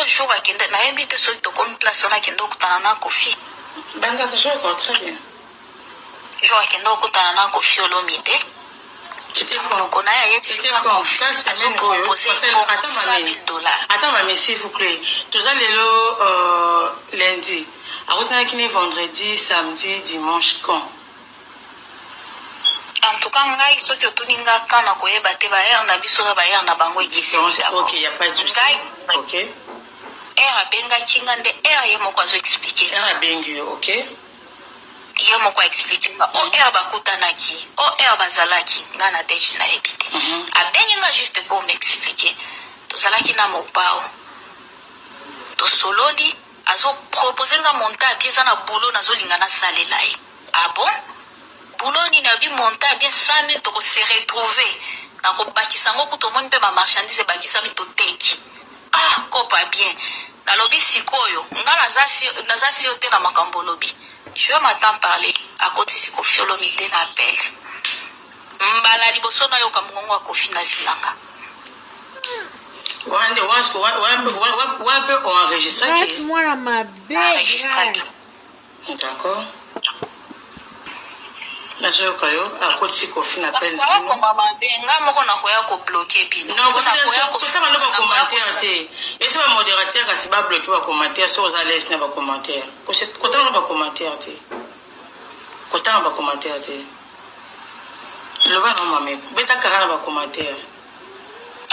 Sikoyo jour akende, nayebi te soki tokomi place wana akende okutana na Koffi. Banda tozoyoka très bien. Jour akende okutana na Koffi Olomide. C'était quand? Monoko na ye ayebisi C'était nga quand? Koffi Ça semaine oyo. azo proposer Pascal, mbongo attends 100 mamie. 000 dollars. Attends mamie s'il vous plaît. Toza lelo lundi. Akutanaki ne vendredi, samedi, dimanche quand? En tout cas ngai soki otuni nga quand nakoyeba te ba heure na biso na ba heure na bango ekeseni Différence. d'abord. Ok, y a pas de souci. Ngai Ok. heure abengaki nga nde heure ye moko azo expliquer. Heure abengi yo, ok. Ye moko a expliquer nga o heure bakutanaki, o heure bazalaki, nga na Deji nayebi te. Abengi nga juste pour m'expliquer. Tozalaki na Mopao. Tosololi, azo proposer nga montant ya bien eza na boulot nazolinga nasalela ye. Ah bon? Boulot nini? Abi montant ya bien 100 000 toko se retrouver. Nakobakisa yango kutu omoni mpe ba marchandise ebakisami toteki. Ah kopa bien. Nalobi sikoyo nga naza sur, naza sur te na makambo olobi. Je m'attends parler. Akotisi Koffi Olomide na appel. Mbala liboso nayoka mongongo ya Koffi na vie na nga. Wana nde wana siko wana wana wana wana mpe o enregistraki. Grace mwana mabe Enregistraki. Grace. D'accord. Nazoyoka yo akotisi Koffi na appel na Nakoya bino. koma mabe nga moko nakoya ko bloquer bino. Non, Po nakoya ko kosala no ba nakoya commentaire ko te. Esi ba modérateur kasi ba bloquer ba commentaire soki oza à l'aise na ba commentaire. Kotanga ba commentaire te. Kotanga ba commentaire te. Loba na mame, beta kaka na ba commentaire.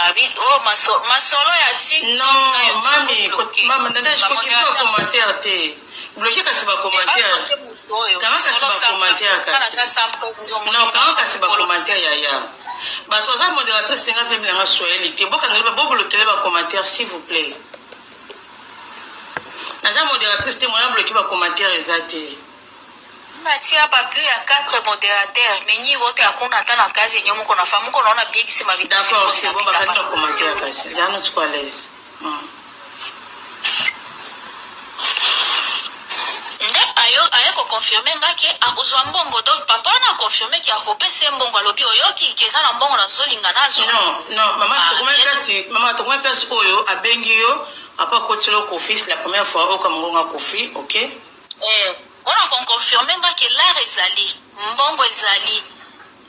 Abi oh maso, masolo ya TikTok Non, na YouTube mami, bloqué. mama Nadège, Ba koki ba modérateur commentaire te. Bloquer kasi ba Eh, ba commentaire. bloqué moto oyo. Kanga kasi Solo ba sans commentaire preuve. Nga kasi. naza sans preuve nde omoni Non, kanga kasi ba mokolo. commentaire yaya. Bato aza modératrice ndenge mpe bilanga swahili te. Bokangeli ba bobolotele ba commentaire s'il vous plaît. Naza modératrice te, moyen bloquer ba commentaire eza te. Natia hapa plus ya 4 modérateurs mais nyi wote hakuna hata na kazi yenye muko nafanya. Muko naona bien kisema vitu D'accord, siko c'est bon, vinapita bakandi hapa. ba commentaire kasi. Zala no tuko à l'aise. Nde ayo aye ko confirmer nga ke akozwa mbongo donc papa wana aconfirme ke akopesa ye mbongo alobi oyoki ke eza na mbongo nazolinga nazwa. Non, non, maman, Ah, tokomaki c'est place, maman, tokomaki place oyo abengi yo après akoteli yo Koffi, c'est la première fois oyoka mongongo ya Koffi, ok? Eh, mpona koconfirme nga ke lar ezali mbongo ezali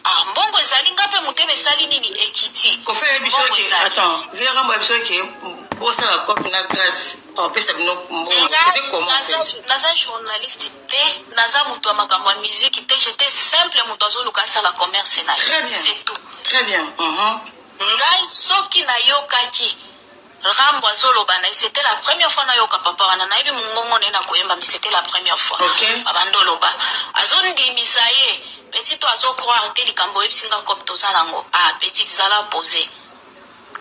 ah, mbongo ezali nga mpe motema esali nini ekiti Koffi ayebi biso mbongo ke ezali attends, vieux Rambo ayebi biso ke bosala cope na Grâce, apesa bino mbongo. nga C'était comment en naza, fait? naza journaliste te naza moto ya makambo ya musique te j'étais simple moto azoluka asala commerce na Très ye bien. c'est tout. Très bien. Ngai soki nayokaki Rambo azoloba na ye, c'était la première fois nayoka papa wana nayebi mongongo na ye na koyemba mais c'était la première fois. Ok. Abandi oloba azondimisa ye petit to azo croire te likambo oyebisi nga cope toza nango ah petit zala posé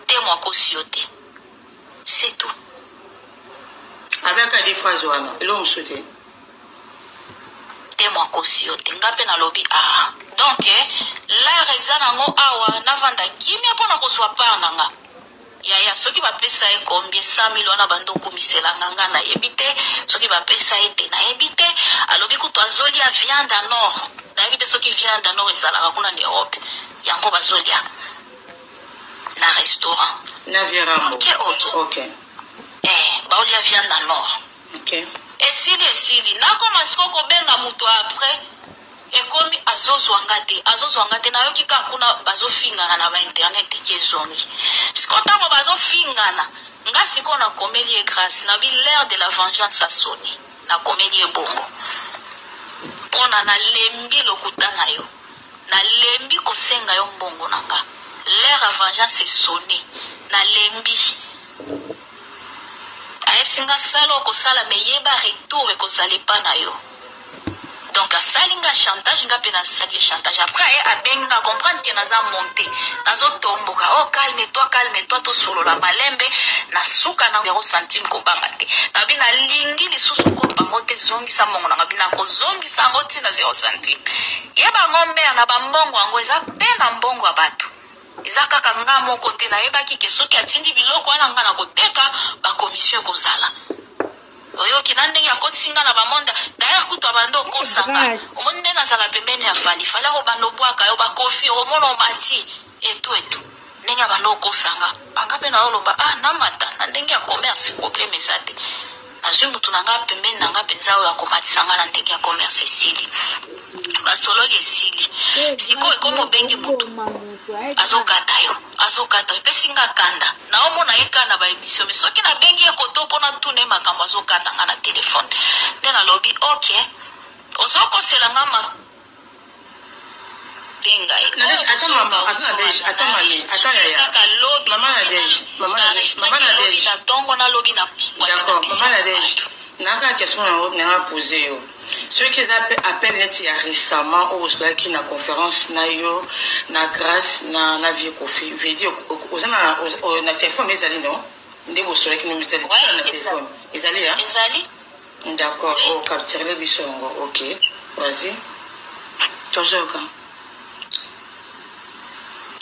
te mwa kosi yo te c'est tout. Abeka des phrases wana, eloko mosusu te. Te mwa kosi yo te nga mpe nalobi ah donc l'art eza nango awa navanda kimia mpona kozwa part na nga. Yaya soki bapesa ye combien 100 000 wana bando okumisela nga nga nayebi te soki bapesa ye te nayebi te alobi kutu azolia viande en or nayebi te soki viande en or ezalaka kuna na Europe yango bazolia na restaurant. Na vieux Rambo. Ok, ok. Ok. Eh, baolia viande en or. Ok. Esili esili nakoma siko kobenga moto après ekomi azozwa nga te azozwa nga te nayoki kaka kuna bazofingana na ba internet eke ezongi siko ntango bazofingana nga sikoyo nakomeli ye Grâce nabi l'heure de la vengeance a sonné nakomeli ye bongo mpona nalembi lokuta na yo nalembi kosenga yo mbongo na nga l'heure ya vengeance esonné nalembi ayebisi nga sala okosala me yeba retour ekozala epa na yo donc asali nga chantage nga mpe nasali ye chantage après aye abengi nga comprendre ke naza monte nazotomboka oh calme toi calme toi tosolola malembe na suka na 0 centime kobanga te nabi nalingi lisusu kopango te zongisa mbongo na nga bi nakozongisa yango ntina 0 centime yeba yango mare na bambongo yango eza mpe na mbongo ya bato eza kaka nga moko te nayebaki ke soki atindi biloko wana nga na koteka bacommission ekozala oyoki na ndenge akotisi nga na bamonda d'ailleurs kutu abanda okosanga Grâce. omoni nde nazala pembeni ya Fally Fally akobanda obwaka yo bakofi okomona omati etu etu. Ndenge abanda kokosa nga, nga pe nazo loba ah namata na ndenge ya commerce problème eza te. Nazui mutu na nga pembeni na nga penza oyo akomatisa nga na ndenge ya commerce esili. Basololi esili. Sikoyo ekomi obengi mutu azokata yo, azokata yo epesi nga kanda. Naomona ye kaka na ba emission mais soki nabengi ye koto po natuna ye makambo azokata nga na telephone. Nde nalobi ok ozokosela nga ma benga ye Nadège, attends maman, attends Nadège, attends mamie, attends yaya. Kaka lobi. Maman Nadège, maman Nadège, maman Nadège. Na tongo na lobi na pokwa. D'accord, maman Nadège. Naka question na na poser yo. Soki eza appel neti ya récemment oyo osolaki na conférence na yo na grâce na na vieux Kofi, veut dire oza na na téléphone ezali non? Nde bosolaki no misali na téléphone. Ezali hein? Ezali. D'accord, oh capturer biso yango. OK. Vas-y. Tozoyoka.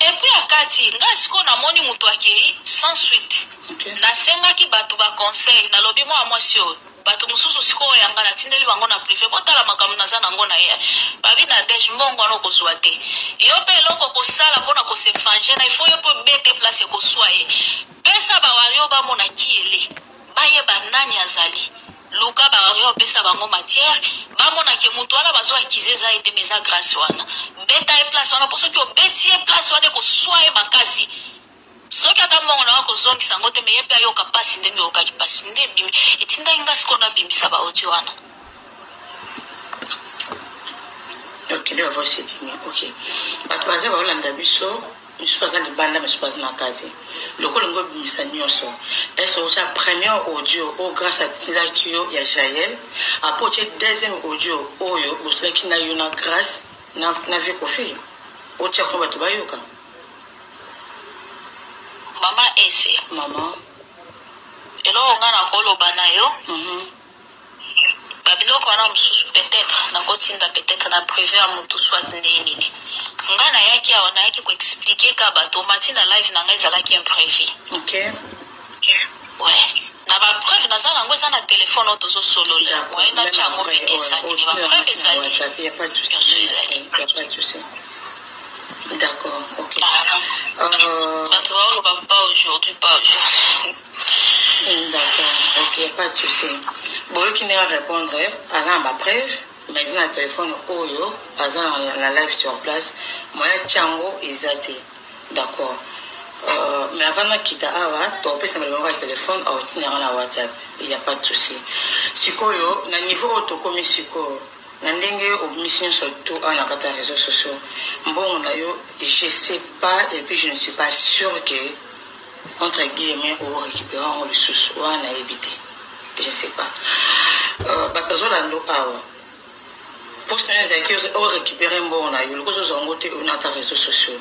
Et puis akati nga sikoyo namoni mutu akei sans suite. Okay. Nasengaki bato ba conseil, nalobi mwa mwasi oyo bato mosusu sikoyo ya nga natindeli bango na privé, botala makambo naza nango na ye. Babi na dej mbongo wana okozwa te. Yo mpe eloko okosala mpona kose venger na il faut yo mpe obete place ekoswa ye. Pesa ba warrior bamona kiele. Bayeba nani azali. Luka ba warrior pesa bango matière bamona ke mutu wana bazo accuse eza ye te mais eza grace wana. Beta ye place wana po soki obeti ye place wana ekoswa ye makasi. Soki ata mbongo na yo akozongisa yango te mais ye pe ayoka pasi ndenge oyokaki pasi. Nde ebimi etindaki nga sikoyo nabimisa ba audio wana. Ok, nde ba voice ebimi. Ok. Bato baza baolanda biso. Misusu baza libanda misusu baza na kati. Lokola olingi obimisa nionso, est ce otia premier audio oyo Grace atindaki yo ya Jael, après otie deuxième audio oyo bosolaki na yo na Grace na, na vieux Koffi? Otia kuna bato bayoka. Mama Ese. Mama. Eloko nga nakoloba na yo. Mm -hmm. Ba biloko wana mosusu peut-etre nako tinda peut-etre na prive ya mutu soit ndenge nini. Nga nayaki awa nayaki ko expliquer ka batu omati na live na nga ezalaki imprevu. Okay. Ouais. Na ba preuve naza nango eza na telephone oyo tozo solola. Moyen na tia yango pe eza te mais ba preuve ezali. Nionso ezali. D'accord, ok. Ah, bato baoloba pas aujourd'hui, pas aujourd'hui. D'accord, ok, pas de souci. Boyoki ndenge répondre, aza na ba preuve, mais eza na téléphone oyo aza na live sur place, moyen atia yango eza te. D'accord. Mais avant nakita awa, tokopesa na bango ya téléphone, aotinda yango na WhatsApp. Il y a pas de souci. Sikoyo, na niveau oyo tokomi sikoyo, na ndenge obimisi nyonso tout awa na kati ya réseaux sociaux, mbongo na yo, je sais pas et puis je ne suis pas sûre que entre guillemets o récupérer yango lisusu wana nayebi te, je sais pas. Bato bazolanda awa poste na yo ezalaki o récupérer mbongo na yo, lokola ozozwa yango te oyo na ata réseaux sociaux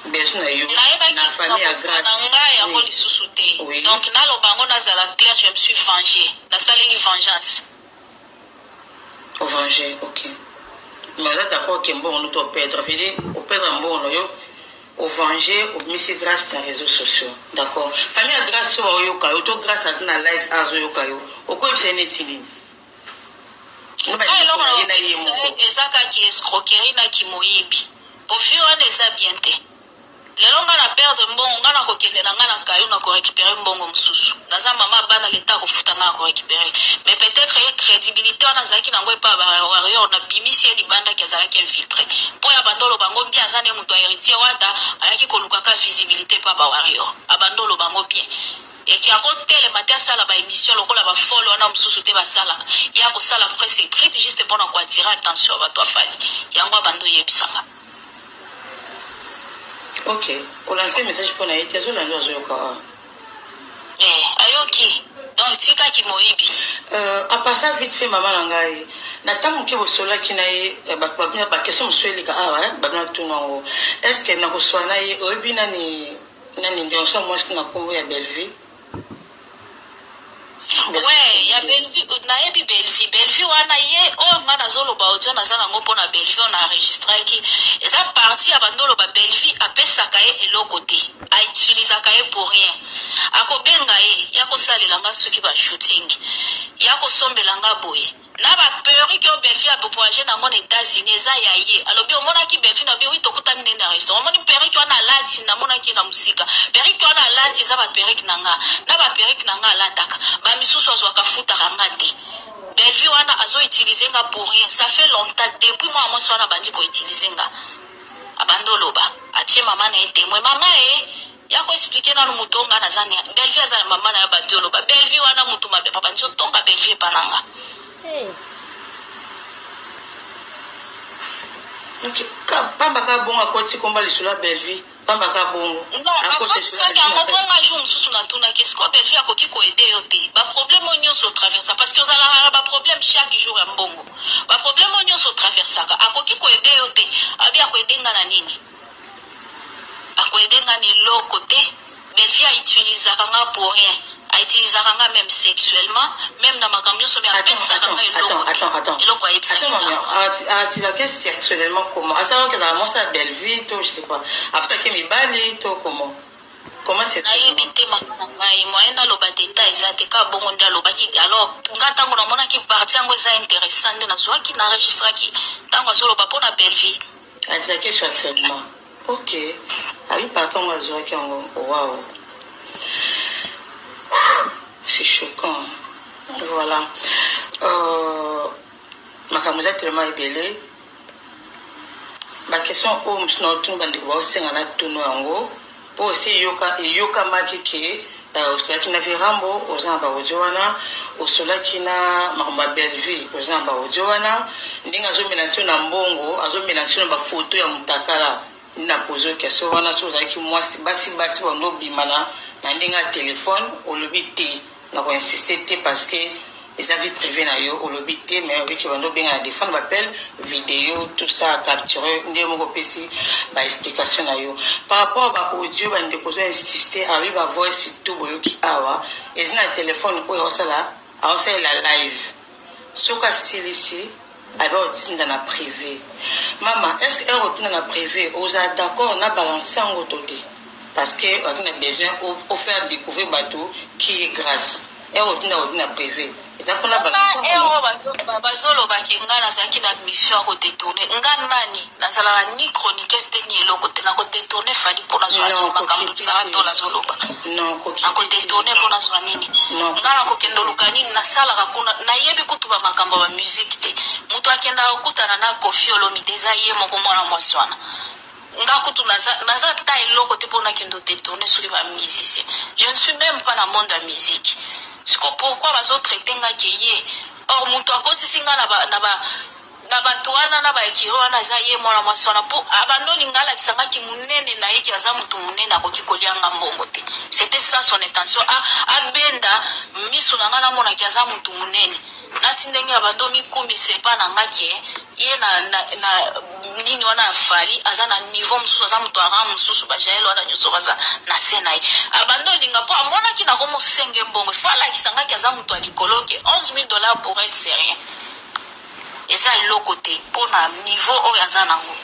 besoin na yo na famille ya Grâce na ngai yango lisusu te. Oui. Donc naloba yango nazala clair, je me suis vengée, nasaleli vengeance. Venger, ok. Mais oza d'accord ke mbongo no to perdre, veut dire o perdre mbongo na yo, o venger, obimisi Grâce na réseaux sociaux. D'accord. Famille ya Grâce oyo aoyoka yo, to Grâce aza na live azoyoka yo, okoyebisa ye neti nini? Ah, eloko na kopekisa ye eza kaka escroquerie na kimoyibi. Po vie wana eza bien te. Lelo nga na perdre mbongo, nga nakokende na nga na kayu na ko recuperer mbongo mosusu. Naza mama bana, l'etat akofuta nga na ko recuperer. Mais peut-être ye crédibilité wana azalaki nango epa ba warrior, na bimisi ye libanda ki azalaki infiltré. Po ya bando oloba ngo bien, aza ne moto ya héritier wata, ayaki koluka ka visibilité epa ba warrior. Abando oloba ngo bien. Et ki akotelema te asala ba émission lokola ba folle wana mosusu te basalaka. Ye akosala presse écrite juste pona ko attirer attention ya bato ya Fally. Yango abando yebisanga. Ok, olancer message pona ye te, azolanda azoyoka awa. Eh, ayoki. Donc tika kimoyibi. À part ça vite fait mama na ngai, na ntango moke bosololaki na ye, bato babina ba question mosusu eleka awa, babina tuna yango. Est-ce que na koswa na ye oyebi nani nani nyonso mwasi na kombo ya Bellevue? Ouais, ya Bellevue, nayebi Bellevue. Bellevue wana ye oyo nga nazoloba audio naza nango mpona Bellevue na enregistraki. Eza partie ya bandoloba Bellevue apesaka ye eloko te. A utilisaka ye pour rien. Akobenga ye, ya kosalela nga soki ba shooting. Ya kosombela nga boye. Na ba perruque oyo Bellevue a voyager na yango na Etats-Unis eza ya ye. Alobi omonaki Bellevue na bi oui tokutani nde na restaurant. Omoni perruque wana alati namonaki ye na musika. Perruque wana alati eza ba perruque na nga. Na ba perruque na nga alataka. Ba misusu azwaka afutaka nga te. Bellevue wana azo utiliser nga pour rien. Ça fait longtemps depuis mwana mwasi wana abandi ko utiliser nga. Abandi oloba atie mama na ye temoin. Mama e Ya ko expliquer nanu mutu oyo nga naza ne Bellevue aza na mama nayo abandi oloba Bellevue wana mutu mabe papa nzo tonga Bellevue epa na nga. Hey. Ok, ka, pamba ka bongo akotisi komba lisolo ya Bellevue, pamba ka bongo. Non, akotisaki yango mpo nga jour mosusu natunaki sikoyo Bellevue akoki koede yo te baproblème oyo nyonso otraversa parce que ozalaka na baproblème chaque jour ya mbongo baproblème oyo nyonso otraversaka akoki koede yo te abi akoede nga na nini Ako aider nga na eloko te Bellevue a utilisaka nga pour rien a utilisaka nga meme sexuellement meme na makambo nionso mais apesaka nga eloko te eloko ayebisaki nga a utilisaka sexuellement comment asalaka kezala mwasi ya Bellevue to je sais pas apesaki mibali to comment comment c'est nayebi te mama na ngai moyen naloba detail eza te kaka bongo nde alobaki alors nga ntango namonaki parti yango eza interessant nde nazwaki na enregistraki ntango azoloba mpo na Bellevue Azalaki sexuellement ok abi pardon ngo azuaki yango waouh c'est choquant voilà euh, makambo eza tellement ebele baquestion oyo mosusu na otuni bandeko baosenga na tuno yango mpo esi eyoka eyokamaki ke osolaki na virambo oza na baaudio wana osolaki na makambo ya bellevue oza na baaudio wana ndenge azomenase yo na mbongo azomenase yo na bafoto ya mutakala nde na pose yo question wana soki ozalaki mwasi basi basi bando obimana na ndenge ya telefone olobi te Na ko insister te parce que eza vie privee na yo olobi te mais oyebi ke bando obenga na defendre ba appel video tout ça capture nde moko opesi ba explication na yo par rapport ba audio ba ndeko ozo insister abi ba voice tout boyoki awa eza na telephone oyo aosala aosalela live soki asilisi abe otinda na prive mama est ce que heure otinda na prive ozala d'accord na balance yango to te parce que oza na besoin o faire découvrir bato qui est grâce heure otinda otinda prive eza mpona balance bazoloba ke nga nazalaki na mission ya kodetourne nga nani nazalaka ni chroniqueuse te ni eloko te nakodetourne fali mpo nazwa nini makambo sara tola azoloba nakodetourne mpo nazwa nini nga nakokende oluka nini nasalaka kuna nayebi kutu bamakambo ya bamusike te moto akendaka kokutana na kofi olomide eza ye moko mwana mwasi wana nga kutu naza naza ata eloko te mpo nakende odetourne soki bamusicien je ne suis même pas na monde ya musique siko pourquoi bazotraite nga ke ye or moto akotisi nga na ba, na ba na bato wana na ba ekiri wana aza ye mwana mwasi wana mpo abandi olinga alakisa nga kimunene na ye ki aza motu monene akoki kolia nga mbongo te c'était ça son intention abenda misu na nga namonaki aza motu monene nati ndenge abandi omikumisa epa na nga ke ye na, na, na nini wana ya fali aza na niveau mosusu aza moto ya rang mosusu bajael wana nyonso baza na se na ye abandi olinga mpo amonaki nakomosenge mbongo ifo alakisa nga ke aza moto ya likolo ke 11 000 dollars pour elle c'est rien eza eloko te mpo na niveau oyo aza nango.